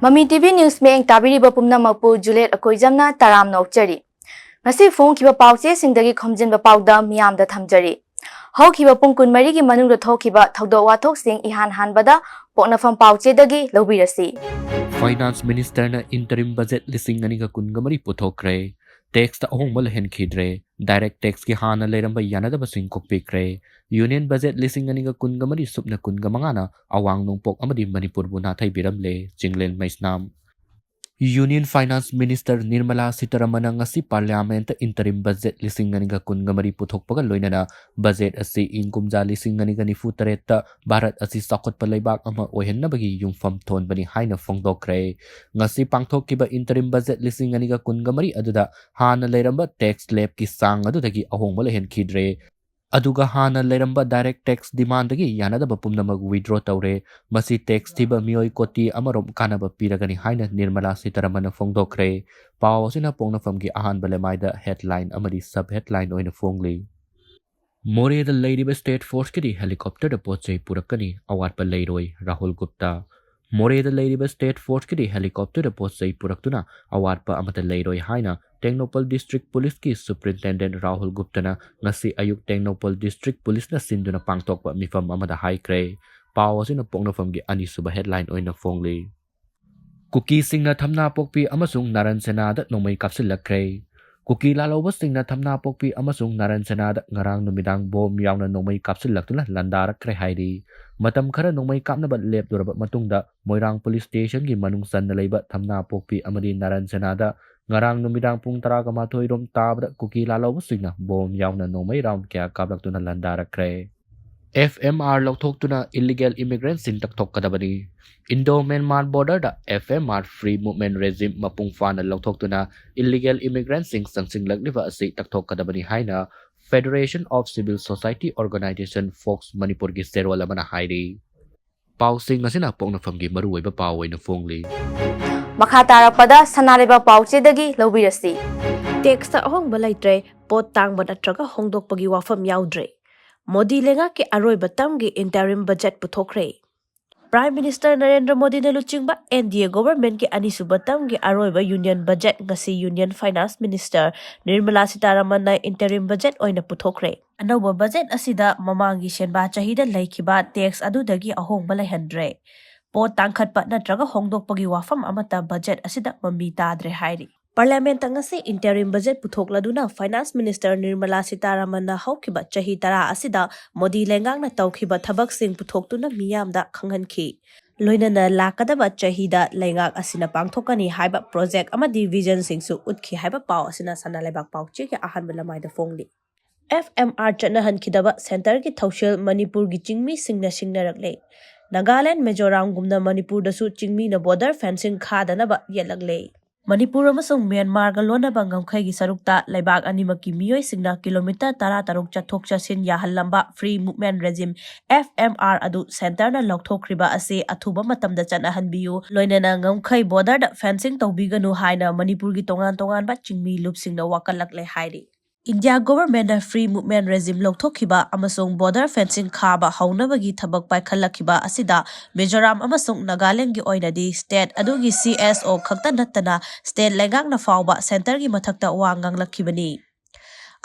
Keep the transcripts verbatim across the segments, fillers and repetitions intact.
ꯃꯃꯤ TV news ꯃꯤꯠꯌꯦꯡ ꯇꯥꯕꯤꯔꯤꯕ ꯄꯨꯝꯅꯃꯛꯄꯨ ꯖꯨꯂꯤꯌꯦꯠ ꯑꯩꯈꯣꯏꯖꯝꯅ ꯇꯔꯥꯝꯅ ꯑꯣꯛꯆꯔꯤ꯫ ꯉꯁꯤ ꯐꯣꯡꯈꯤꯕ ꯄꯥꯎꯆꯦꯁꯤꯡꯗꯒꯤ ꯈꯣꯝꯖꯤꯟꯕ ꯄꯥꯎꯗꯝ ꯃꯤꯌꯥꯝꯗ ꯊꯝꯖꯔꯤ꯫ ꯍꯧꯈꯤꯕ ꯄꯨꯡ ꯀꯨꯟꯃꯔꯤꯒꯤ ꯃꯅꯨꯡꯗ ꯊꯣꯛꯈꯤꯕ ꯊꯧꯗꯣꯛ ꯋꯥꯊꯣꯛꯁꯤꯡ ꯏꯍꯥꯟ ꯍꯥꯟꯕꯗ ꯄꯣꯛꯅꯐꯝ ꯄꯥꯎꯆꯦꯗꯒꯤ ꯂꯧꯕꯤꯔꯁꯤ꯫ ꯐꯥꯏꯅꯥꯟꯁ ꯃꯤꯅꯤꯁꯇꯔꯅ ꯏꯟꯇꯔꯤꯝ ꯕꯖꯦꯠ ꯂꯤꯁꯤꯡ ꯑꯅꯤꯒ ꯀꯨꯟꯒ ꯃꯔꯤ ꯄꯨꯊꯣꯛꯈ꯭ꯔꯦ꯫ ꯇꯦꯛꯁꯇ ꯑꯍꯣꯡꯕ ꯂꯩꯍꯟꯈꯤꯗ꯭ꯔꯦ꯫ ꯗꯥꯏꯔꯦꯛ ꯇꯦꯛꯁꯀꯤ ꯍꯥꯟꯅ ꯂꯩꯔꯝꯕ ꯌꯥꯅꯗꯕꯁꯤꯡ ꯀꯣꯛꯄꯤꯈ꯭ꯔꯦ꯫ ꯌꯨꯅꯤꯌꯟ ꯕꯖꯦꯠ ꯂꯤꯁꯤꯡ ꯑꯅꯤꯒ ꯀꯨꯟꯒ ꯃꯔꯤ ꯁꯨꯞꯅ ꯀꯨꯟꯒ ꯃꯉꯥꯅ ꯑꯋꯥꯡ ꯅꯣꯡꯄꯣꯛ ꯑꯃꯗꯤ ꯃꯅꯤꯄꯨꯔꯕꯨ ꯅꯥꯊꯩꯕꯤꯔꯝꯂꯦ꯫ ꯆꯤꯡꯂꯦꯟ ꯃꯩꯁꯅꯥꯝ꯫ ꯌꯨꯅꯤꯌꯟ ꯐꯥꯏꯅꯥꯟꯁ ꯃꯤꯅꯤꯁꯇꯔ ꯅꯤꯔꯃꯂꯥ ꯁꯤꯇꯥꯔꯥꯃꯟꯅ ꯉꯁꯤ ꯄꯥꯔꯂꯤꯌꯥꯃꯦꯟꯠꯇ ꯏꯟꯇꯔꯤꯝ ꯕꯖꯦꯠ ꯂꯤꯁꯤꯡ ꯑꯅꯤꯒ ꯀꯨꯟꯒ ꯃꯔꯤ ꯄꯨꯊꯣꯛꯄꯒ ꯂꯣꯏꯅꯅ ꯕꯖꯦꯠ ꯑꯁꯤ ꯏꯪ ꯀꯨꯝꯖꯥ ꯂꯤꯁꯤꯡ ꯑꯅꯤꯒ ꯅꯤꯐꯨ ꯇꯔꯦꯠꯇ ꯚꯥꯔꯠ ꯑꯁꯤ ꯆꯥꯎꯈꯠꯄ ꯂꯩꯕꯥꯛ ꯑꯃ ꯑꯣꯏꯍꯟꯅꯕꯒꯤ ꯌꯨꯝꯐꯝ ꯊꯣꯟꯕꯅꯤ ꯍꯥꯏꯅ ꯐꯣꯡꯗꯣꯛꯈ꯭ꯔꯦ꯫ ꯉꯁꯤ ꯄꯥꯡꯊꯣꯛꯈꯤꯕ ꯏꯟꯇꯔꯤꯝ ꯕꯖꯦꯠ ꯂꯤꯁꯤꯡ ꯑꯅꯤꯒ ꯀꯨꯟꯒ ꯃꯔꯤ ꯑꯗꯨꯗ ꯍꯥꯟꯅ ꯂꯩꯔꯝꯕ ꯇꯦꯛꯁ ꯁ꯭ꯂꯦꯕꯀꯤ ꯆꯥꯡ ꯑꯗꯨꯗꯒꯤ ꯑꯍꯣꯡꯕ ꯂꯩꯍꯟꯈꯤꯗ꯭ꯔꯦ꯫ ꯑꯗꯨꯒ ꯍꯥꯟꯅ ꯂꯩꯔꯝꯕ ꯗꯥꯏꯔꯦꯛ ꯇꯦꯛꯁ ꯗꯤꯃꯥꯟꯗꯒꯤ ꯌꯥꯅꯗꯕ ꯄꯨꯝꯅꯃꯛ ꯋꯤꯗ꯭ꯔꯣ ꯇꯧꯔꯦ꯫ ꯃꯁꯤ ꯇꯦꯛꯁ ꯊꯤꯕ ꯃꯤꯑꯣꯏ ꯀꯣꯇꯤ ꯑꯃꯔꯣꯝ ꯀꯥꯟꯅꯕ ꯄꯤꯔꯒꯅꯤ ꯍꯥꯏꯅ ꯅꯤꯔꯃꯂꯥ ꯁꯤꯇꯥꯔꯥꯃꯟꯅ ꯐꯣꯡꯗꯣꯛꯈ꯭ꯔꯦ꯫ ꯄꯥꯎ ꯑꯁꯤꯅ ꯄꯣꯛꯅꯐꯝꯒꯤ ꯑꯍꯥꯟꯕ ꯂꯩꯃꯥꯏꯗ ꯍꯦꯗꯂꯥꯏꯟ ꯑꯃꯗꯤ ꯁꯕ ꯍꯦꯗꯂꯥꯏꯟ ꯑꯣꯏꯅ ꯐꯣꯡꯂꯤ꯫ ꯃꯣꯔꯦꯗ ꯂꯩꯔꯤꯕ ꯁ꯭ꯇꯦꯠ ꯐꯣꯔꯁꯀꯤꯗꯤ ꯍꯦꯂꯤꯀꯣꯞꯇꯔꯗ ꯄꯣꯠ ꯆꯩ ꯄꯨꯔꯛꯀꯅꯤ, ꯑꯋꯥꯠꯄ ꯂꯩꯔꯣꯏ, ꯔꯥꯍꯨꯜ ꯒꯨꯞꯇꯥ꯫ ꯃꯣꯔꯦꯗ ꯂꯩꯔꯤꯕ ꯁ꯭ꯇꯦꯠ ꯐꯣꯔꯁꯀꯤꯗꯤ ꯍꯦꯂꯤꯀꯣꯞꯇꯔꯗ ꯄꯣꯠ ꯆꯩ ꯄꯨꯔꯛꯇꯨꯅ ꯑꯋꯥꯠꯄ ꯑꯃꯠꯇ ꯂꯩꯔꯣꯏ ꯍꯥꯏꯅ ꯇꯦꯡꯅꯧꯄꯜ ꯗꯤꯁꯇ꯭ꯔꯤꯛ ꯄꯨꯂꯤꯁꯀꯤ ꯁꯨꯄ꯭ꯔꯤꯟꯇꯦꯟꯗꯦꯟꯠ ꯔꯥꯍꯨꯜ ꯒꯨꯞꯇꯅ ꯉꯁꯤ ꯑꯌꯨꯛ ꯇꯦꯡꯅꯧꯄꯜ ꯗꯤꯁꯇ꯭ꯔꯤꯛ ꯄꯨꯂꯤꯁꯅ ꯁꯤꯟꯗꯨꯅ ꯄꯥꯡꯊꯣꯛꯄ ꯃꯤꯐꯝ ꯑꯃꯗ ꯍꯥꯏꯈ꯭ꯔꯦ꯫ ꯄꯥꯎ ꯑꯁꯤꯅ ꯄꯣꯛꯅꯐꯝꯒꯤ ꯑꯅꯤꯁꯨꯕ ꯍꯦꯗꯂꯥꯏꯟ ꯑꯣꯏꯅ ꯐꯣꯡꯂꯤ꯫ ꯀꯨꯀꯤꯁꯤꯡꯅ ꯊꯝꯅꯥꯄꯣꯛꯄꯤ ꯑꯃꯁꯨꯡ ꯅꯥꯔꯟ ꯁꯦꯅꯥꯗ ꯅꯣꯡꯃꯩ ꯀꯥꯞꯁꯤꯜꯂꯛꯈ꯭ꯔꯦ꯫ ꯀꯨꯀꯤ ꯂꯥꯜꯍꯧꯕꯁꯤꯡꯅ ꯊꯝꯅꯥꯄꯣꯛꯄꯤ ꯑꯃꯁꯨꯡ ꯅꯥꯔꯟ ꯁꯦꯅꯥꯗ ꯉꯔꯥꯡ ꯅꯨꯃꯤꯗꯥꯡ ꯕꯣꯝ ꯌꯥꯎꯅ ꯅꯣꯡꯃꯩ ꯀꯥꯞꯁꯤꯜꯂꯛꯇꯨꯅ ꯂꯥꯟꯗꯥꯔꯛꯈ꯭ꯔꯦ ꯍꯥꯏꯔꯤ꯫ ꯃꯇꯝ ꯈꯔ ꯅꯣꯡꯃꯩ ꯀꯥꯞꯅꯕ ꯂꯦꯞꯂꯨꯔꯕ ꯃꯇꯨꯡꯗ ꯃꯣꯏꯔꯥꯡ ꯄꯨꯂꯤꯁ ꯁ꯭ꯇꯦꯁꯟꯒꯤ ꯃꯅꯨꯡ ꯆꯟꯅ ꯂꯩꯕ ꯊꯝꯅꯥꯄꯣꯛꯄꯤ ꯑꯃꯗꯤ ꯅꯥꯔꯟ ꯁꯦꯅꯥꯗ ꯉꯔꯥꯡ ꯅꯨꯃꯤꯗꯥꯡ ꯄꯨꯡ ꯇꯔꯥꯒ ꯃꯥꯊꯣꯏ ꯔꯣꯝ ꯇꯥꯕꯗ ꯀꯨꯀꯤ ꯂꯥꯜꯍꯧꯕꯁꯤꯡꯅ ꯕꯣꯝ ꯌꯥꯎꯅ ꯅꯣꯡꯃꯩ ꯔꯥꯎꯟ ꯀꯌꯥ ꯀꯥꯞꯂꯛꯇꯨꯅ ꯂꯥꯟꯗꯥꯔꯛꯈ꯭ꯔꯦ꯫ ꯑꯦꯐ ꯑꯦꯝ ꯑꯥꯔ ꯂꯧꯊꯣꯛꯇꯨꯅ ꯏꯜꯂꯤꯒꯦꯜ ꯏꯃꯤꯒ꯭ꯔꯦꯟꯠꯁꯤꯡ ꯇꯛꯊꯣꯛꯀꯗꯕꯅꯤ꯫ ꯏꯟꯗꯣ ꯃ꯭ꯌꯥꯟꯃꯥꯔ ꯕꯣꯔꯗꯔꯗ F M R free movement regime ꯃꯄꯨꯡ ꯐꯥꯅ ꯂꯧꯊꯣꯛꯇꯨꯅ ꯏꯜꯂꯤꯒꯦꯜ ꯏꯃꯤꯒ꯭ꯔꯦꯟꯠꯁꯤꯡ ꯆꯪꯁꯤꯜꯂꯛꯂꯤꯕ ꯑꯁꯤ ꯇꯛꯊꯣꯛꯀꯗꯕꯅꯤ ꯍꯥꯏꯅ federation of civil society organisation, FOCS, ꯃꯅꯤꯄꯨꯔꯒꯤ ꯆꯦꯔꯣꯜ ꯑꯃꯅ ꯍꯥꯏꯔꯤ꯫ ꯄꯥꯎꯁꯤꯡ ꯑꯁꯤꯅ ꯄꯣꯛꯅꯐꯝꯒꯤ ꯃꯔꯨꯑꯣꯏꯕ ꯄꯥꯎ ꯑꯣꯏꯅ ꯐꯣꯡꯂꯤ꯫ ꯃꯈꯥ ꯇꯥꯔꯛꯄꯗ ꯁꯅꯥ ꯂꯩꯕꯥꯛ ꯄꯥꯎꯆꯦꯗꯒꯤ ꯂꯧꯕꯤꯔꯁꯤ꯫ ꯇꯦꯛꯁꯇ ꯑꯍꯣꯡꯕ ꯂꯩꯇ꯭ꯔꯦ, ꯄꯣꯠ ꯇꯥꯡꯕ ꯅꯠꯇ꯭ꯔꯒ ꯍꯣꯡꯗꯣꯛꯄꯒꯤ ꯋꯥꯐꯝ ꯌꯥꯎꯗ꯭ꯔꯦ꯫ ꯃꯣꯗꯤ ꯂꯩꯉꯥꯛꯀꯤ ꯑꯔꯣꯏꯕ ꯇꯔꯝꯒꯤ ꯏꯟꯇꯔꯤꯝ ꯕꯖꯦꯠ ꯄꯨꯊꯣꯛꯈ꯭ꯔꯦ꯫ Prime Minister ꯅꯔꯦꯟꯗ꯭ꯔ ꯃꯣꯗꯤꯅ ꯂꯨꯆꯤꯡꯕ N D A governmentꯀꯤ ꯑꯅꯤꯁꯨꯕ termꯒꯤ ꯑꯔꯣꯏꯕ Union budget ꯉꯁꯤ Union Finance Minister Nirmala ꯁꯤꯇꯥꯔꯥꯃꯟꯅ interim budget ꯑꯣꯏꯅ ꯄꯨꯊꯣꯛꯈ꯭ꯔꯦ꯫ ꯑꯅꯧꯕ budget ꯑꯁꯤꯗ ꯃꯃꯥꯡꯒꯤ ꯁꯦꯟꯕꯥ ꯆꯍꯤꯗ ꯂꯩꯈꯤꯕ tax ꯑꯗꯨꯗꯒꯤ ꯑꯍꯣꯡꯕ ꯂꯩꯍꯟꯗ꯭ꯔꯦ꯫ ꯄꯣꯠ ꯇꯥꯡꯈꯠꯄ ꯅꯠꯇ꯭ꯔꯒ ꯍꯣꯡꯗꯣꯛꯄꯒꯤ ꯋꯥꯐꯝ ꯑꯃꯠꯇ budget ꯑꯁꯤꯗ ꯃꯃꯤ ꯇꯥꯗ꯭ꯔꯦ ꯍꯥꯏꯔꯤ꯫ Parliamentꯇ ꯉꯁꯤ interim budget ꯄꯨꯊꯣꯛꯂꯗꯨꯅ Finance Minister Nirmala ꯁꯤꯇꯥꯔꯥꯃꯟꯅ ꯍꯧꯈꯤꯕ ꯆꯍꯤ ꯇꯔꯥ ꯑꯁꯤꯗ ꯃꯣꯗꯤ ꯂꯩꯉꯥꯛꯅ ꯇꯧꯈꯤꯕ ꯊꯕꯛꯁꯤꯡ ꯄꯨꯊꯣꯛꯇꯨꯅ ꯃꯤꯌꯥꯝꯗ ꯈꯪꯍꯟꯈꯤ꯫ ꯂꯣꯏꯅꯅ ꯂꯥꯛꯀꯗꯕ ꯆꯍꯤꯗ ꯂꯩꯉꯥꯛ ꯑꯁꯤꯅ ꯄꯥꯡꯊꯣꯛꯀꯅꯤ ꯍꯥꯏꯕ project ꯑꯃꯗꯤ visionꯁꯤꯡꯁꯨ ꯎꯠꯈꯤ ꯍꯥꯏꯕ ꯄꯥꯎ ꯑꯁꯤꯅ ꯁꯅꯥ ꯂꯩꯕꯥꯛ ꯄꯥꯎꯆꯦꯒꯤ ꯑꯍꯥꯟꯕ ꯂꯃꯥꯏꯗ ꯐꯣꯡꯂꯤ꯫ F M R ꯆꯠꯅꯍꯟꯈꯤꯗꯕ centreꯒꯤ ꯊꯧꯁꯤꯜ ꯃꯅꯤꯄꯨꯔꯒꯤ ꯆꯤꯡꯃꯤꯁꯤꯡꯅ ꯁꯤꯡꯅꯔꯛꯂꯦ꯫ ꯅꯥꯒꯥꯂꯦꯟ, ꯃꯤꯖꯣꯔꯥꯝꯒꯨꯝꯅ ꯃꯅꯤꯄꯨꯔꯗꯁꯨ ꯆꯤꯡꯃꯤꯅ border fencing ꯈꯥꯗꯅꯕ ꯌꯦꯠꯂꯛꯂꯦ꯫ ꯃꯅꯤꯄꯨꯔ ꯑꯃꯁꯨꯡ ꯃ꯭ꯌꯥꯟꯃꯥꯔꯒ ꯂꯣꯟꯅꯕ ꯉꯝꯈꯩꯒꯤ ꯁꯔꯨꯛꯇ ꯂꯩꯕꯥꯛ ꯑꯅꯤꯃꯛꯀꯤ ꯃꯤꯑꯣꯏꯁꯤꯡꯅ kilometre ꯇꯔꯥꯇꯔꯨꯛ ꯆꯠꯊꯣꯛ ꯆꯠꯁꯤꯟ ꯌꯥꯍꯜꯂꯝꯕ Free Movement Regime, F M R, ꯑꯗꯨ centreꯅ ꯂꯧꯊꯣꯛꯈ꯭ꯔꯤꯕ ꯑꯁꯤ ꯑꯊꯨꯕ ꯃꯇꯝꯗ ꯆꯠꯅꯍꯟꯕꯤꯌꯨ, ꯂꯣꯏꯅꯅ ꯉꯝꯈꯩ borderꯗ fencing ꯇꯧꯕꯤꯒꯅꯨ ꯍꯥꯏꯅ ꯃꯅꯤꯄꯨꯔꯒꯤ ꯇꯣꯉꯥꯟ ꯇꯣꯉꯥꯟꯕ ꯆꯤꯡꯃꯤ ꯂꯨꯞꯁꯤꯡꯅ ꯋꯥꯀꯠꯂꯛꯂꯦ ꯍꯥꯏꯔꯤ꯫ India governmentꯅ Free Movement Regime ꯂꯧꯊꯣꯛꯈꯤꯕ ꯑꯃꯁꯨꯡ border fencing ꯈꯥꯕ ꯍꯧꯅꯕꯒꯤ ꯊꯕꯛ ꯄꯥꯏꯈꯠꯂꯛꯈꯤꯕ ꯑꯁꯤꯗ ꯃꯤꯖꯣꯔꯥꯝ ꯑꯃꯁꯨꯡ ꯅꯥꯒꯥꯂꯦꯟꯒꯤ ꯑꯣꯏꯅꯗꯤ state ꯑꯗꯨꯒꯤ C S O ꯈꯛꯇ ꯅꯠꯇꯅ state ꯂꯩꯉꯥꯛꯅ ꯐꯥꯎꯕ centreꯒꯤ ꯃꯊꯛꯇ ꯋꯥ ꯉꯥꯡꯂꯛꯈꯤꯕꯅꯤ꯫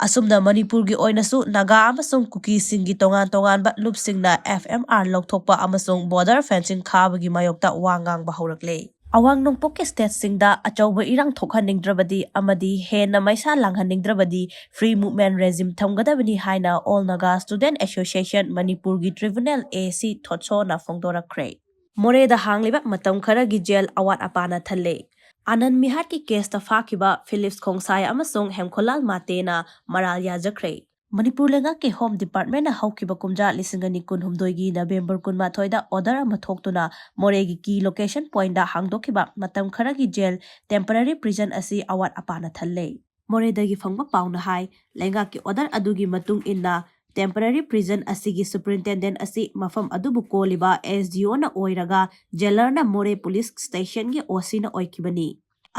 ꯑꯁꯨꯝꯅ ꯃꯅꯤꯄꯨꯔꯒꯤ ꯑꯣꯏꯅꯁꯨ ꯅꯥꯒꯥ ꯑꯃꯁꯨꯡ ꯀꯨꯀꯤꯁꯤꯡꯒꯤ ꯇꯣꯉꯥꯟ ꯇꯣꯉꯥꯟꯕ ꯂꯨꯞꯁꯤꯡꯅ F M R ꯂꯧꯊꯣꯛꯄ ꯑꯃꯁꯨꯡ border fencing ꯈꯥꯕꯒꯤ ꯃꯥꯌꯣꯛꯇ ꯋꯥ ꯉꯥꯡꯕ ꯍꯧꯔꯛꯂꯦ꯫ ꯑꯋꯥꯡ ꯅꯣꯡꯄꯣꯛꯀꯤ stateꯁꯤꯡꯗ ꯑꯆꯧꯕ ꯏꯔꯥꯡ ꯊꯣꯛꯍꯟꯅꯤꯡꯗ꯭ꯔꯕꯗꯤ ꯑꯃꯗꯤ ꯍꯦꯟꯅ ꯃꯩꯁꯥ ꯂꯥꯡꯍꯟꯅꯤꯡꯗ꯭ꯔꯕꯗꯤ Free Movement Regime ꯊꯝꯒꯗꯕꯅꯤ ꯍꯥꯏꯅ All Naga Student Association ꯃꯅꯤꯄꯨꯔꯒꯤ tribunal A C ꯊꯣꯠꯁꯣꯅ ꯐꯣꯡꯗꯣꯔꯛꯈ꯭ꯔꯦ꯫ ꯃꯣꯔꯦꯗ ꯍꯥꯡꯂꯤꯕ ꯃꯇꯝ ꯈꯔꯒꯤ jail ꯑꯋꯥꯠ ꯑꯄꯥꯅ ꯊꯜꯂꯦ꯫ ꯑꯅꯟ ꯃꯤꯍꯥꯠꯀꯤ caseꯇ ꯐꯥꯈꯤꯕ ꯐꯤꯂꯤꯞꯁ ꯈꯣꯡꯁꯥꯏ ꯑꯃꯁꯨꯡ ꯍꯦꯝꯈꯣꯂꯥꯜ ꯃꯥꯇꯦꯅ ꯃꯔꯥꯜ ꯌꯥꯖꯈ꯭ꯔꯦ꯫ ꯃꯅꯤꯄꯨꯔ ꯂꯩꯉꯥꯛꯀꯤ Home Departmentꯅ ꯍꯧꯈꯤꯕ ꯀꯨꯝꯖꯥ ꯂꯤꯁꯤꯡ ꯑꯅꯤ ꯀꯨꯟꯍꯨꯝꯗꯣꯏꯒꯤ November ꯀꯨꯟꯃꯥꯊꯣꯏꯗ order ꯑꯃ ꯊꯣꯛꯇꯨꯅ ꯃꯣꯔꯦꯒꯤ key location pointꯇ ꯍꯥꯡꯗꯣꯛꯈꯤꯕ ꯃꯇꯝ ꯈꯔꯒꯤ jail temporary prison ꯑꯁꯤ ꯑꯋꯥꯠ ꯑꯄꯥꯅ ꯊꯜꯂꯦ꯫ ꯃꯣꯔꯦꯗꯒꯤ ꯐꯪꯕ ꯄꯥꯎꯅ ꯍꯥꯏ, ꯂꯩꯉꯥꯛꯀꯤ order ꯑꯗꯨꯒꯤ ꯃꯇꯨꯡ ꯏꯟꯅ temporary prison ꯑꯁꯤꯒꯤ superintendent ꯑꯁꯤ ꯃꯐꯝ ꯑꯗꯨꯕꯨ ꯀꯣꯜꯂꯤꯕ S D Oꯅ ꯑꯣꯏꯔꯒ jailerꯅ ꯃꯣꯔꯦ police stationꯒꯤ O Cꯅ ꯑꯣꯏꯈꯤꯕꯅꯤ꯫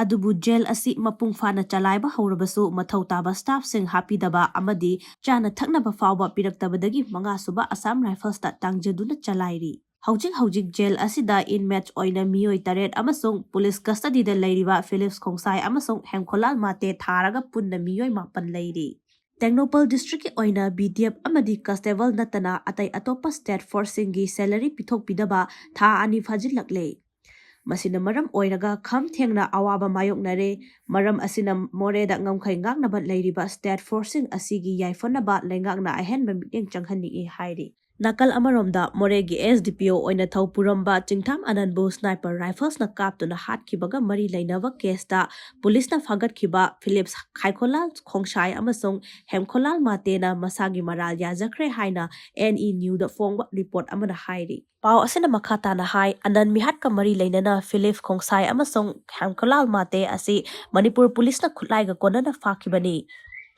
ꯑꯗꯨꯕꯨ jail ꯑꯁꯤ ꯃꯄꯨꯡ ꯐꯥꯅ ꯆꯂꯥꯏꯕ ꯍꯧꯔꯕꯁꯨ ꯃꯊꯧ ꯇꯥꯕ staffꯁꯤꯡ ꯍꯥꯞꯄꯤꯗꯕ ꯑꯃꯗꯤ ꯆꯥꯅ ꯊꯛꯅꯕ ꯐꯥꯎꯕ ꯄꯤꯔꯛꯇꯕꯗꯒꯤ ꯃꯉꯥꯁꯨꯕ Assam Riflesꯇ ꯇꯥꯡꯖꯗꯨꯅ ꯆꯂꯥꯏꯔꯤ꯫ ꯍꯧꯖꯤꯛ ꯍꯧꯖꯤꯛ ꯖꯦꯜ ꯑꯁꯤꯗ ꯏꯟꯃꯦꯠꯁ ꯑꯣꯏꯅ ꯃꯤꯑꯣꯏ ꯇꯔꯦꯠ ꯑꯃꯁꯨꯡ ꯄꯨꯂꯤꯁ ꯀꯁꯇꯗꯤꯗ ꯂꯩꯔꯤꯕ ꯐꯤꯂꯤꯞꯁ ꯈꯣꯡꯁꯥꯏ ꯑꯃꯁꯨꯡ ꯍꯦꯝꯈꯣꯂꯥꯜ ꯃꯥꯇꯦ ꯊꯥꯔꯒ ꯄꯨꯟꯅ ꯃꯤꯑꯣꯏ ꯃꯥꯄꯟ ꯂꯩꯔꯤ꯫ ꯇꯦꯡꯅꯧꯄꯜ ꯗꯤꯁꯇ꯭ꯔꯤꯛꯀꯤ ꯑꯣꯏꯅ ꯕꯤ ꯗꯤ ꯑꯦꯐ ꯑꯃꯗꯤ ꯀꯟꯁꯇꯦꯕꯜ ꯅꯠꯇꯅ ꯑꯇꯩ ꯑꯇꯣꯞꯄ ꯁ꯭ꯇꯦꯠ ꯐꯣꯔꯁꯁꯤꯡꯒꯤ ꯁꯦꯂꯔꯤ ꯄꯤꯊꯣꯛꯄꯤꯗꯕ ꯊꯥ ꯑꯅꯤ ꯐꯥꯖꯤꯜꯂꯛꯂꯦ꯫ ꯃꯁꯤꯅ ꯃꯔꯝ ꯑꯣꯏꯔꯒ ꯈꯝ ꯊꯦꯡꯅ ꯑꯋꯥꯕ ꯃꯥꯌꯣꯛꯅꯔꯦ꯫ ꯃꯔꯝ ꯑꯁꯤꯅ ꯃꯣꯔꯦꯗ ꯉꯝꯈꯩ ꯉꯥꯛꯅꯕ ꯂꯩꯔꯤꯕ ꯁ꯭ꯇꯦꯠ ꯐꯣꯔꯁꯁꯤꯡ ꯑꯁꯤꯒꯤ ꯌꯥꯏꯐꯅꯕ ꯂꯩꯉꯥꯛꯅ ꯑꯍꯦꯟꯕ ꯃꯤꯠꯌꯦꯡ ꯆꯪꯍꯟꯅꯤꯡꯏ ꯍꯥꯏꯔꯤ꯫ ꯅꯥꯀꯜ ꯑꯃꯔꯣꯝꯗ ꯃꯣꯔꯦꯒꯤ ꯑꯦꯁ ꯗꯤ ꯄꯤ ꯑꯣ ꯑꯣꯏꯅ ꯊꯧ ꯄꯨꯔꯝꯕ ꯆꯤꯡꯊꯥꯝ ꯑꯅꯟꯕꯨ ꯁ꯭ꯅꯥꯏꯄꯔ ꯔꯥꯏꯐꯜꯁꯅ ꯀꯥꯞꯇꯨꯅ ꯍꯥꯠꯈꯤꯕꯒ ꯃꯔꯤ ꯂꯩꯅꯕ ꯀꯦꯁꯇ ꯄꯨꯂꯤꯁꯅ ꯐꯥꯒꯠꯈꯤꯕ ꯐꯤꯂꯤꯞꯁ ꯈꯥꯏꯈꯣꯂꯥꯜ ꯈꯣꯡꯁꯥꯏ ꯑꯃꯁꯨꯡ ꯍꯦꯝꯈꯣꯂꯥꯜ ꯃꯥꯇꯦꯅ ꯃꯁꯥꯒꯤ ꯃꯔꯥꯜ ꯌꯥꯖꯈ꯭ꯔꯦ ꯍꯥꯏꯅ ꯑꯦꯟ ꯏ ꯅ꯭ꯌꯨꯗ ꯐꯣꯡꯕ ꯔꯤꯄꯣꯔꯠ ꯑꯃꯅ ꯍꯥꯏꯔꯤ꯫ ꯄꯥꯎ ꯑꯁꯤꯅ ꯃꯈꯥ ꯇꯥꯅ ꯍꯥꯏ, ꯑꯅꯟ ꯃꯤꯍꯥꯠꯀ ꯃꯔꯤ ꯂꯩꯅꯅ ꯐꯤꯂꯤꯞ ꯈꯣꯡꯁꯥꯏ ꯑꯃꯁꯨꯡ ꯍꯦꯝꯈꯣꯂꯥꯜ ꯃꯥꯇꯦ ꯑꯁꯤ ꯃꯅꯤꯄꯨꯔ ꯄꯨꯂꯤꯁꯅ ꯈꯨꯠꯂꯥꯏꯒ ꯀꯣꯟꯅꯅ ꯐꯥꯈꯤꯕꯅꯤ꯫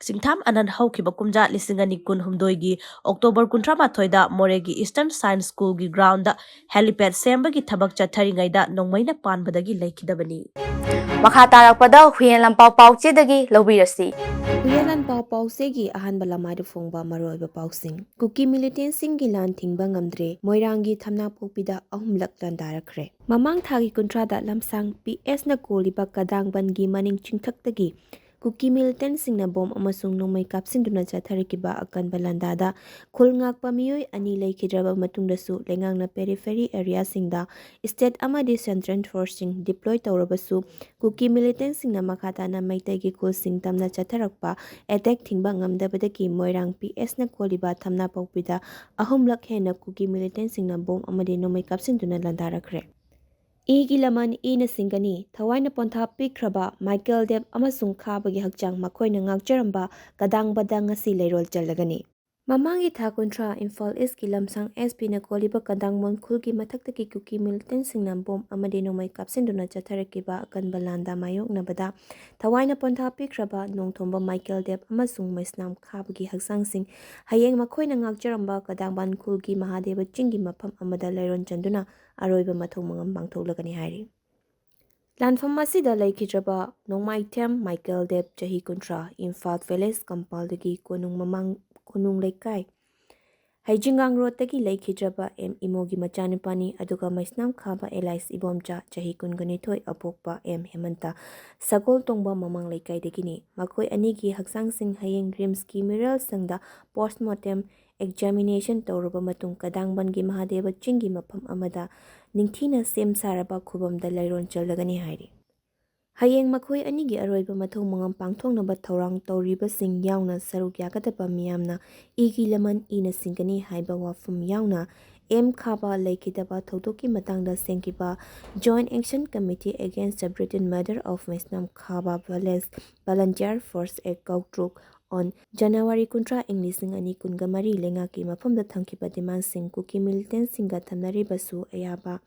ꯆꯤꯡꯊꯥꯝ ꯑꯅꯟ ꯍꯧꯈꯤꯕ ꯀꯨꯝꯖꯥ ꯂꯤꯁꯤꯡ ꯑꯅꯤ ꯀꯨꯟꯍꯨꯝꯗꯣꯏꯒꯤ ꯑꯣꯛꯇꯣꯕꯔ ꯀꯨꯟꯊ꯭ꯔꯥ ꯃꯥꯊꯣꯏꯗ ꯃꯣꯔꯦꯒꯤ ꯏꯁꯇꯔꯟ ꯁꯥꯏꯟꯁ ꯁ꯭ꯀꯨꯜꯒꯤ ꯒ꯭ꯔꯥꯎꯟꯗ ꯍꯦꯂꯤꯄꯦꯗ ꯁꯦꯝꯕꯒꯤ ꯊꯕꯛ ꯆꯠꯊꯔꯤꯉꯩꯗ ꯅꯣꯡꯃꯩꯅ ꯄꯥꯟꯕꯗꯒꯤ ꯂꯩꯈꯤꯗꯕꯅꯤ꯫ ꯃꯈꯥ ꯇꯥꯔꯛꯄꯗ ꯍꯨꯏꯌꯦꯟ ꯂꯥꯟꯄꯥꯎ ꯄꯥꯎꯆꯦꯗꯒꯤ ꯂꯧꯕꯤꯔꯁꯤ꯫ ꯍꯨꯏꯌꯦꯟ ꯂꯥꯟꯄꯥꯎ ꯄꯥꯎꯆꯦꯒꯤ ꯑꯍꯥꯟꯕ ꯂꯃꯥꯏꯗ ꯐꯣꯡꯕ ꯃꯔꯨꯑꯣꯏꯕ ꯄꯥꯎꯁꯤꯡ꯫ ꯀꯨꯀꯤ ꯃꯤꯂꯤꯇꯦꯟꯁꯤꯡꯒꯤ ꯂꯥꯟ ꯊꯤꯡꯕ ꯉꯝꯗ꯭ꯔꯦ, ꯃꯣꯏꯔꯥꯡꯒꯤ ꯊꯝꯅꯥꯄꯣꯛꯄꯤꯗ ꯑꯍꯨꯝꯂꯛ ꯂꯥꯟꯗꯥꯔꯛꯈ꯭ꯔꯦ꯫ ꯃꯃꯥꯡ ꯊꯥꯒꯤ ꯀꯨꯟꯊ꯭ꯔꯥꯗ ꯂꯝꯁꯥꯡ ꯄꯤ ꯑꯦꯁꯅ ꯀꯣꯜꯂꯤꯕ ꯀꯗꯥꯡꯕꯟꯒꯤ ꯃꯅꯤꯡ ꯆꯤꯡꯊꯛꯇꯒꯤ ꯀꯨꯀꯤ ꯃꯤꯂꯤꯇꯦꯟꯁꯤꯡꯅ ꯕꯣꯝ ꯑꯃꯁꯨꯡ ꯅꯣꯡꯃꯩ ꯀꯥꯞꯁꯤꯟꯗꯨꯅ ꯆꯠꯊꯔꯛꯈꯤꯕ ꯑꯀꯟꯕ ꯂꯥꯟꯗꯥꯗ ꯈꯨꯜ ꯉꯥꯛꯄ ꯃꯤꯑꯣꯏ ꯑꯅꯤ ꯂꯩꯈꯤꯗ꯭ꯔꯕ ꯃꯇꯨꯡꯗꯁꯨ, ꯂꯩꯉꯥꯛꯅ ꯄꯦꯔꯤꯐꯦꯔꯤ ꯑꯦꯔꯤꯌꯥꯁꯤꯡꯗ ꯁ꯭ꯇꯦꯠ ꯑꯃꯗꯤ ꯁꯦꯟꯇ꯭ꯔꯦꯜ ꯐꯣꯔꯁꯁꯤꯡ ꯗꯤꯄ꯭ꯂꯣꯏ ꯇꯧꯔꯕꯁꯨ, ꯀꯨꯀꯤ ꯃꯤꯂꯤꯇꯦꯟꯁꯤꯡꯅ ꯃꯈꯥ ꯇꯥꯅ ꯃꯩꯇꯩꯒꯤ ꯈꯨꯜꯁꯤꯡ ꯇꯝꯅ ꯆꯠꯊꯔꯛꯄ ꯑꯦꯇꯦꯛ ꯊꯤꯡꯕ ꯉꯝꯗꯕꯗꯒꯤ ꯃꯣꯏꯔꯥꯡ ꯄꯤ ꯑꯦꯁꯅ ꯀꯣꯜꯂꯤꯕ ꯊꯝꯅꯥꯄꯣꯛꯄꯤꯗ ꯑꯍꯨꯝꯂꯛ ꯍꯦꯟꯅ ꯀꯨꯀꯤ ꯃꯤꯂꯤꯇꯦꯟꯁꯤꯡꯅ ꯕꯣꯝ ꯑꯃꯗꯤ ꯅꯣꯡꯃꯩ ꯀꯥꯞꯁꯤꯟꯗꯨꯅ ꯂꯥꯟꯗꯥꯔꯛꯈ꯭ꯔꯦ꯫ ꯏꯒꯤ ꯂꯃꯟ ꯏꯅ ꯁꯤꯡꯒꯅꯤ, ꯊꯋꯥꯏꯅ ꯄꯣꯟꯊꯥ ꯄꯤꯈ꯭ꯔꯕ ꯃꯥꯏꯀꯦꯜ ꯗꯦꯕ ꯑꯃꯁꯨꯡ ꯈꯥꯕꯒꯤ ꯍꯛꯆꯥꯡ ꯃꯈꯣꯏꯅ ꯉꯥꯛꯆꯔꯝꯕ ꯀꯗꯥꯡꯕꯗ ꯉꯁꯤ ꯂꯩꯔꯣꯜ ꯆꯜꯂꯒꯅꯤ꯫ ꯃꯃꯥꯡꯒꯤ ꯊꯥ ꯀꯨꯟꯊ꯭ꯔꯥ ꯏꯝꯐꯥꯜ ꯏꯁꯀꯤ ꯂꯝꯁꯥꯡ ꯑꯦꯁ ꯄꯤꯅ ꯀꯣꯜꯂꯤꯕ ꯀꯗꯥꯡꯕꯣꯟ ꯈꯨꯜꯒꯤ ꯃꯊꯛꯇꯒꯤ ꯀꯨꯀꯤ ꯃꯤꯂꯤꯇꯦꯟꯁꯤꯡꯅ ꯕꯣꯝ ꯑꯃꯗꯤ ꯅꯣꯡꯃꯩ ꯀꯥꯞꯁꯤꯟꯗꯨꯅ ꯆꯠꯊꯔꯛꯈꯤꯕ ꯑꯀꯟꯕ ꯂꯥꯟꯗ ꯃꯥꯌꯣꯛꯅꯕꯗ ꯊꯋꯥꯏꯅ ꯄꯣꯟꯊꯥ ꯄꯤꯈ꯭ꯔꯕ ꯅꯣꯡꯊꯣꯝꯕ ꯃꯥꯏꯀꯦꯜ ꯗꯦꯕ ꯑꯃꯁꯨꯡ ꯃꯩꯁꯅꯥꯝ ꯈꯥꯕꯒꯤ ꯍꯛꯆꯥꯡꯁꯤꯡ ꯍꯌꯦꯡ ꯃꯈꯣꯏꯅ ꯉꯥꯛꯆꯔꯝꯕ ꯀꯗꯥꯡꯕꯥꯟ ꯈꯨꯜꯒꯤ ꯃꯍꯥꯗꯦꯕ ꯆꯤꯡꯒꯤ ꯃꯐꯝ ꯑꯃꯗ ꯂꯩꯔꯣꯟ ꯆꯟꯗꯨꯅ ꯑꯔꯣꯏꯕ ꯃꯊꯧ ꯃꯉꯝ ꯄꯥꯡꯊꯣꯛꯂꯒꯅꯤ ꯍꯥꯏꯔꯤ꯫ ꯂꯥꯟꯐꯝ ꯑꯁꯤꯗ ꯂꯩꯈꯤꯗ꯭ꯔꯕ ꯅꯣꯡꯃꯥꯏꯊꯦꯝ ꯃꯥꯏꯀꯦꯜ ꯗꯦꯕ, ꯆꯍꯤ ꯀꯨꯟꯊ꯭ꯔꯥ, ꯏꯝꯐꯥꯜ ꯚꯤꯂꯦꯖ ꯀꯝꯄꯥꯜꯗꯒꯤ ꯀꯣꯅꯨꯡ ꯃꯃꯥꯡ ꯀꯣꯅꯨꯡ ꯂꯩꯀꯥꯏ ꯍꯩꯖꯤꯡꯒꯥꯡ ꯔꯣꯗꯇꯒꯤ ꯂꯩꯈꯤꯗ꯭ꯔꯕ ꯑꯦꯝ ꯏꯃꯣꯒꯤ ꯃꯆꯥꯅꯨꯄꯥꯅꯤ, ꯑꯗꯨꯒ ꯃꯩꯁꯅꯥꯝ ꯈꯥꯕ ꯑꯦꯂꯥꯏꯁ ꯏꯕꯣꯝꯆꯥ, ꯆꯍꯤ ꯀꯨꯟꯒꯅꯤꯊꯣꯏ, ꯑꯄꯣꯛꯄ ꯑꯦꯝ ꯍꯦꯃꯟꯇ, ꯁꯒꯣꯜ ꯇꯣꯡꯕ ꯃꯃꯥꯡ ꯂꯩꯀꯥꯏꯗꯒꯤꯅꯤ꯫ ꯃꯈꯣꯏ ꯑꯅꯤꯒꯤ ꯍꯛꯆꯥꯡꯁꯤꯡ ꯍꯌꯦꯡ ꯔꯤꯝꯁꯀꯤ ꯃꯤꯔꯣꯜꯁꯪꯗ ꯄꯣꯁꯃꯣꯔꯇꯦꯝ ꯑꯦꯛꯖꯥꯃꯤꯅꯦꯁꯟ ꯇꯧꯔꯕ ꯃꯇꯨꯡ, ꯀꯗꯥꯡꯕꯟꯒꯤ ꯃꯍꯥꯗꯦꯕ ꯆꯤꯡꯒꯤ ꯃꯐꯝ ꯑꯃꯗ ꯅꯤꯡꯊꯤꯅ ꯁꯦꯝ ꯁꯥꯔꯕ ꯈꯨꯕꯝꯗ ꯂꯩꯔꯣꯟ ꯆꯜꯂꯒꯅꯤ ꯍꯥꯏꯔꯤ꯫ ꯍꯌꯦꯡ ꯃꯈꯣꯏ ꯑꯅꯤꯒꯤ ꯑꯔꯣꯏꯕ ꯃꯊꯧ ꯃꯉꯝ ꯄꯥꯡꯊꯣꯛꯅꯕ ꯊꯧꯔꯥꯡ ꯇꯧꯔꯤꯕꯁꯤꯡ ꯌꯥꯎꯅ ꯁꯔꯨꯛ ꯌꯥꯒꯗꯕ ꯃꯤꯌꯥꯝꯅ ꯏꯒꯤ ꯂꯃꯟ ꯏꯅ ꯁꯤꯡꯒꯅꯤ ꯍꯥꯏꯕ ꯋꯥꯐꯝ ꯌꯥꯎꯅ, ꯑꯦꯝ ꯈꯥꯕ ꯂꯩꯈꯤꯗꯕ ꯊꯧꯗꯣꯛꯀꯤ ꯃꯇꯥꯡꯗ ꯁꯦꯝꯈꯤꯕ Joint Action Committee Against the Brutal Murder of ꯃꯩꯁꯅꯥꯝ ꯈꯥꯕ Village Volunteer Force Act ꯀꯧꯇ꯭ꯔꯨꯛ on January ꯀꯨꯟꯊ꯭ꯔꯥ, ꯏꯪ ꯂꯤꯁꯤꯡ ꯑꯅꯤ ꯀꯨꯟꯒ ꯃꯔꯤ ꯂꯩꯉꯥꯛꯀꯤ ꯃꯐꯝꯗ ꯊꯝꯈꯤꯕ ꯗꯤꯃꯥꯟꯁꯤꯡ ꯀꯨꯀꯤ ꯃꯤꯂꯤꯇꯦꯟꯁꯤꯡꯒ ꯊꯝꯅꯔꯤꯕꯁꯨ ꯑꯌꯥꯕ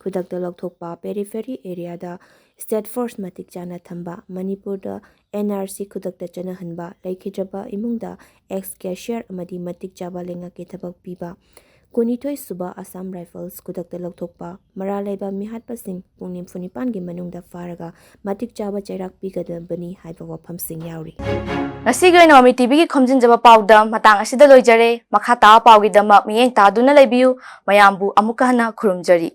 ꯈꯨꯗꯛꯇ ꯂꯧꯊꯣꯛꯄ, ꯄꯦꯔꯤꯐꯦꯔꯤ ꯑꯦꯔꯤꯌꯥꯗ ꯁ꯭ꯇꯦꯠ ꯐꯣꯔꯁ ꯃꯇꯤꯛ ꯆꯥꯅ ꯊꯝꯕ, ꯃꯅꯤꯄꯨꯔꯗ ꯑꯦꯟ ꯑꯥꯔ ꯁꯤ ꯈꯨꯗꯛꯇ ꯆꯠꯅꯍꯟꯕ, ꯂꯩꯈꯤꯗ꯭ꯔꯕ ꯏꯃꯨꯡꯗ ꯑꯦꯛꯁ ꯀꯦꯁꯤꯌꯔ ꯑꯃꯗꯤ ꯃꯇꯤꯛ ꯆꯥꯕ ꯂꯩꯉꯥꯛꯀꯤ ꯊꯕꯛ ꯄꯤꯕ, ꯀꯨꯟꯅꯤꯊꯣꯏ ꯁꯨꯕ ꯑꯁꯥꯝ ꯔꯥꯏꯐꯜꯁ ꯈꯨꯗꯛꯇ ꯂꯧꯊꯣꯛꯄ, ꯃꯔꯥꯜ ꯂꯩꯕ ꯃꯤꯍꯥꯠꯄꯁꯤꯡ ꯄꯨꯡ ꯅꯤꯐꯨ ꯅꯤꯄꯥꯟꯒꯤ ꯃꯅꯨꯡꯗ ꯐꯥꯔꯒ ꯃꯇꯤꯛ ꯆꯥꯕ ꯆꯩꯔꯥꯛ ꯄꯤꯒꯗꯕꯅꯤ ꯍꯥꯏꯕ ꯋꯥꯐꯝꯁꯤꯡ ꯌꯥꯎꯔꯤ꯫ ꯉꯁꯤꯒꯤ ꯑꯣꯏꯅ ꯃꯃꯤ ꯇꯤꯚꯤꯒꯤ ꯈꯣꯝꯖꯤꯟꯖꯕ ꯄꯥꯎꯗ ꯃꯇꯥꯡ ꯑꯁꯤꯗ ꯂꯣꯏꯖꯔꯦ꯫ ꯃꯈꯥ ꯇꯥꯕ ꯄꯥꯎꯒꯤꯗꯃꯛ ꯃꯤꯠꯌꯦꯡ ꯇꯥꯗꯨꯅ ꯂꯩꯕꯤꯌꯨ꯫ ꯃꯌꯥꯝꯕꯨ ꯑꯃꯨꯛꯀ ꯍꯟꯅ ꯈꯨꯔꯨꯝꯖꯔꯤ꯫